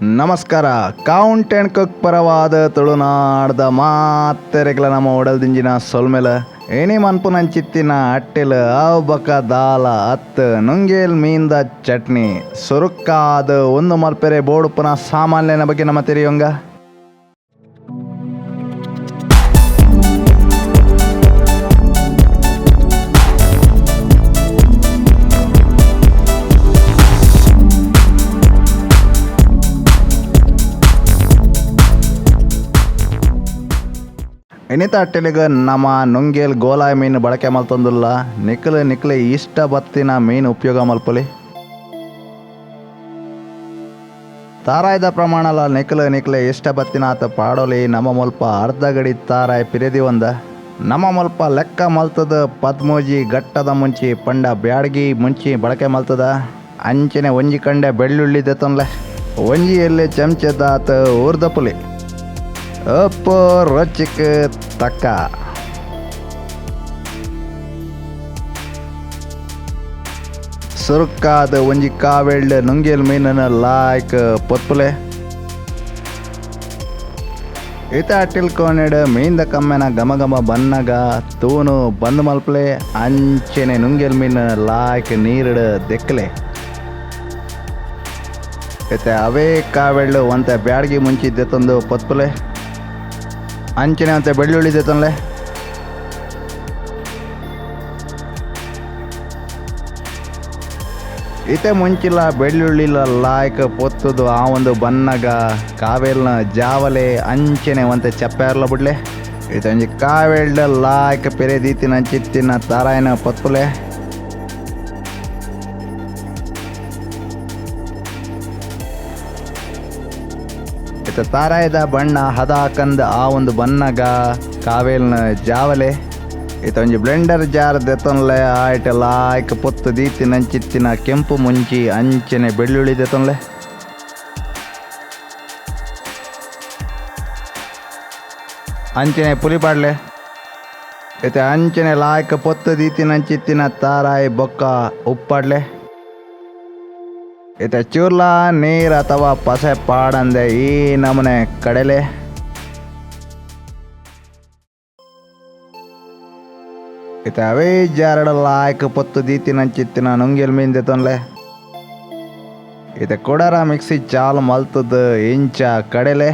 ನಮಸ್ಕಾರ. ಕೌಂಟ್ ಅಂಡ್ ಕುಕ್ ಪರವಾದ ತುಳುನಾಡ್ದ ಮಾತೆರೆಗ್ಲ ನಮ್ಮ ಒಡಲ್ದಿಂಜಿನ ಸೊಲ್ಮೆಲ ಏನಿ ಮನ್ಪುನಂಚಿತ್ತಿನ ಅಟ್ಟಿಲ್ ಅವ್ ಬಕ ದಾಲ ಅತ್ ನುಂಗೇಲ್ ಮೀನ್ದ ಚಟ್ನಿ ಸುರುಕ್ಕಾದ್ ಒಂದು ಮಲ್ಪೆರೆ ಬೋಡುಪ್ಪುನ ಸಾಮಾನ್ಯನ ಬಗ್ಗೆ ನಮ್ಮ ತೆರಿಯೊಂಗ. ಇನಿತ ಅಟ್ಟಿಲಿಗ್ ನಮ ನುಂಗೇಲ್ ಗೋಲಾಯ್ ಮೀನು ಬಳಕೆ ಮಲ್ತೊಂದುಲ್ಲ. ನಿಕ್ಲು ನಿಕ್ಲೆ ಇಷ್ಟ ಬತ್ತಿನ ಮೀನು ಉಪಯೋಗ ಮಲ್ಪೊಲಿ. ತಾರಾಯ್ದ ಪ್ರಮಾಣಲ ನಿಕ್ಲು ನಿಕ್ಲೆ ಇಷ್ಟ ಬತ್ತಿನ ಆತ ಪಾಡೊಲಿ. ನಮ್ಮ ಮುಲ್ಪ ಅರ್ಧ ಗಡಿ ತಾರಾಯ್ ಪಿರೆದಿ ಒಂದ. ನಮ್ಮ ಮುಲ್ಪ ಲೆಕ್ಕ ಮಲ್ತದ ಪದ್ಮೂಜಿ ಗಟ್ಟದ ಮುಂಚಿ ಪಂಡ ಬ್ಯಾಡ್ಗಿ ಮುಂಚಿ ಬಳಕೆ ಮಲ್ತದ. ಅಂಚನೆ ಒಂಜಿ ಕಂಡೆ ಬೆಳ್ಳುಳ್ಳಿ ದೆತ್ತೊನ್ಲೆ, ಒಂಜಿ ಎಲ್ಲೆ ಚಮಚದಾತ ಊರ್ದ ಪುಲಿ, ಉಪ್ಪು ರುಚಿಕ್ ತಕ್ಕ. ಸುರುಕ್ಕಾದ ಒಂಜಿ ಕಾವೆಳ್ಳು ನುಂಗೇಲ್ ಮೀನನ್ನು ಲಾಯ್ಕ್ ಪೊತ್ಪುಲೆ. ಇತ ಅಟ್ಟಿಲ್ ಕೋನೆಡ್ ಮೀನ್ದ ಕಮ್ಮೆನ ಘಮ ಘಮ ಬನ್ನಗ ತೂನು ಬಂದ್ ಮಲ್ಪಲೆ. ಅಂಚನೆ ನುಂಗೇಲ್ ಮೀನು ಲಾಯ್ಕ್ ನೀರುಡು ದೆಕ್ಕಲೆ. ಇತ್ತೆ ಅವೇ ಕಾವೆಳ್ಳು ಒಂತೆ ಬ್ಯಾಡ್ಗಿ ಮುಂಚಿ ದೆತ್ತೊಂದು ಪೊತ್ಪುಲೆ. ಅಂಚನೆ ಒಂತೆ ಬೆಳ್ಳುಳ್ಳಿ ದೆತ್ತೊನ್ಲೆ. ಇತ್ತೆ ಮುಂಚಿಲ ಬೆಳ್ಳುಳ್ಳಿಲ ಲಾಯ್ಕ್ ಪೊತ್ತುದು ಆ ಒಂದು ಬನ್ನಗ ಕಾವೇಲ್ನ ಜಾವಲೆ ಅಂಚನೆ ಒಂತೆ ಚಪ್ಪೆರ್ಲ ಬುಡ್ಲೆ. ಇತ್ತೆ ಒಂಜಿ ಕಾವೇಲ್ಡ ಲಾಯ್ಕ್ ಪೆರೆ ದೀತಿನ ಚಿತ್ತಿನ ತಾರಾಯಿನ ಪೊತ್ಪುಲೆ. ಇತ್ತೆ ತಾರಾಯ್ದ ಬಣ್ಣ ಹದ ಕಂದ ಆ ಒಂದು ಬನ್ನಗ ಕಾವೇಲ್ನ ಜಾವಲೆ. ಇತ್ತೆ ಒಂಜಿ ಬ್ಲೆಂಡರ್ ಜಾರ್ ದೆತ್ತೊನ್ಲೆ. ಆಯ್ಟ್ ಲಾಯ್ಕ್ ಪೊತ್ತು ದೀತಿನ ಚಿತ್ತಿನ ಕೆಂಪು ಮುಂಚಿ ಅಂಚನೆ ಬೆಳ್ಳುಳ್ಳಿ ದೆತ್ತೊನ್ಲೆ. ಅಂಚನೆ ಪುಲಿ ಪಾಡ್ಲೆ. ಇತ್ತೆ ಅಂಚನೆ ಲಾಯ್ಕ್ ಪೊತ್ತು ದೀತಿನ ಚಿತ್ತಿನ ತಾರಾಯ್ ಬೊಕ್ಕ ಉಪ್ಪಾಡ್ಲೆ. ಇತ್ತೆ ಚೂರ್ಲ ನೀರ್ ಅಥವಾ ಪಸೆ ಪಾಡಂದೆ ಈ ನಮೂನೆ ಕಡಲೆ. ಇತ್ತೆ ಅವೇ ಜಾರಡ ಲಾಯ್ಕ್ ಪೊತ್ತು ದೀತಿನ ಚಿತ್ತಿನ ನುಂಗೇಲ್ ಮೀನ್ ದೆತ್ತೊನ್ಲೆ. ಇತ್ತೆ ಕೊಡರ ಮಿಕ್ಸಿ ಚಾಲು ಮಲ್ತದ ಇಂಚ ಕಡಲೆ.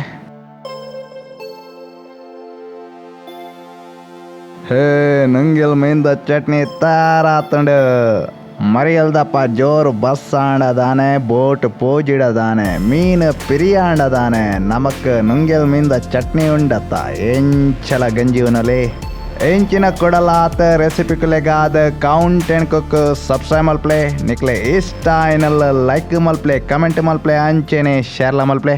ಹೇ ನುಂಗೇಲ್ ಮೀನ್ದ ಚಟ್ನಿ ತಾರಾತಂಡು. ಮರಿಯಲ್ದಪ್ಪ ಜೋರು ಬಸ್ ಆಂಡದಾನೆ, ಬೋಟ್ ಪೋಜಿಡದಾನೆ, ಮೀನು ಪಿರಿಯಾಂಡದಾನೆ, ನಮಕ್ ನುಂಗೇಲ್ ಮೀನ್ದ ಚಟ್ನಿ ಉಂಡತ್ತ ಎಂಚಲ ಗಂಜಿ ಉನಲೆ. ಎಂಚಿನ ಕೊಡಲಾತ ರೆಸಿಪಿಕುಲೆಗಾದ ಕೌಂಟ್ ಅಂಡ್ ಕುಕ್ ಸಬ್ಸ್ಕ್ರೈಬ್ ಮಲ್ಪ್ಲೆ. ನಿಕ್ಲೆ ಇಷ್ಟ ಆಯ್ನಲ್ಲ ಲೈಕ್ ಮಲ್ಪ್ಲೆ, ಕಮೆಂಟ್ ಮಲ್ಪ್ಲೆ, ಅಂಚೆನೆ ಶೇರ್ಲ ಮಲ್ಪ್ಲೆ.